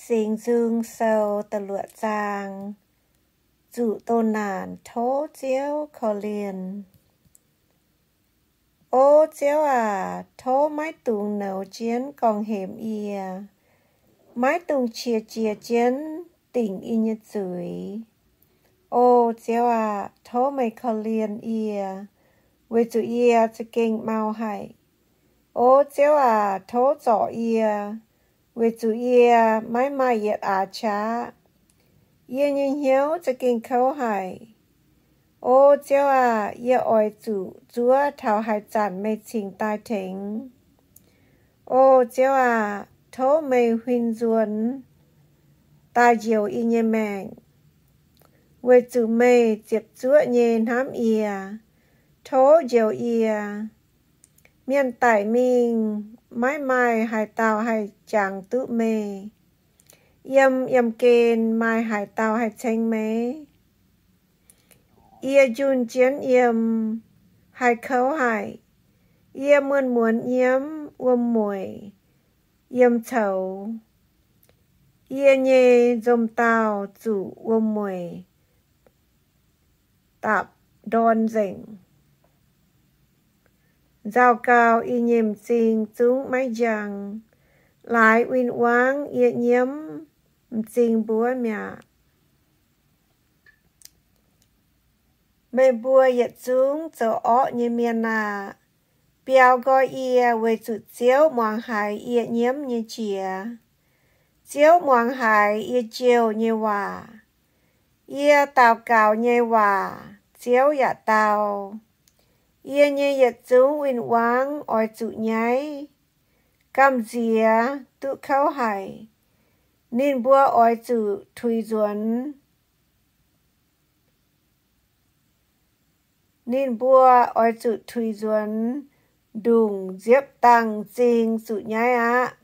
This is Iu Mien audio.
Singx Nzung Sou da'luoqc zaang. Zuqc doh naanc tov Ziouv korv-lienh. O Ziouv aac, tov maiv dungx nouz jienv gorngv-hemx yie, maiv dungx qiex jiez jienv dingc yie nyei zuiz. O Ziouv aac, tov meih korv-lienh yie, weic zuqc yie za'gengh mau haic. O Ziouv aac, tov zorc yie, weic zuqc yie maiv maaih yietc aax qaqv. Yie nyei hnyouv za'gengh kouv haic. O Ziouv aac, yie oix zuqc zuov taux haaix zanc meih cingx daaih tengx? O Ziouv aac, tov meih huin nzuonx daaih njoux yie nyei maengc, weic zuqc meih ziepc zuoqv nyei hnamv yie. Tov njoux yie. Mienh daic mingh, maiv maaih haaix dauh haih jangx duqv meih. Yiem yiemh gen maaih haaix dauh haih ceng meih? Yie njunh jienv yiem, haih kouv haic. Yie muonz-muonz nyiemv wuom-mueic yiem coux. Yie nyei nzomc dauh zuqc wuom-mueic dapc ndorn nzengc. Nzauh gau, yie nyei m'zing zungv maiv njang. Laaix win-wangv yie nyiemv m'zing mbuov mi'aqv. Meih mbuo yietc zungv zoux orqv nyei mienh aah! Biaux nqoi yie, weic zuqc Ziouv muangx haiz yie nyiemv nyei qiex. Ziouv muangx haiz yie jouh nyei waac. Yie daux gaux nyei waac Ziouv yaac dau. Yie nyei yietc zungv win-wangv oix zuqc nyaiv. Gamh nziex duqv kouv haic. Ninh mbuo oix zuqc tuix nzuonx. Ninh mbuo oix zuqc tuix nzuonx ndongc nziepv dangh m'zing zuqc nyaiv aqv.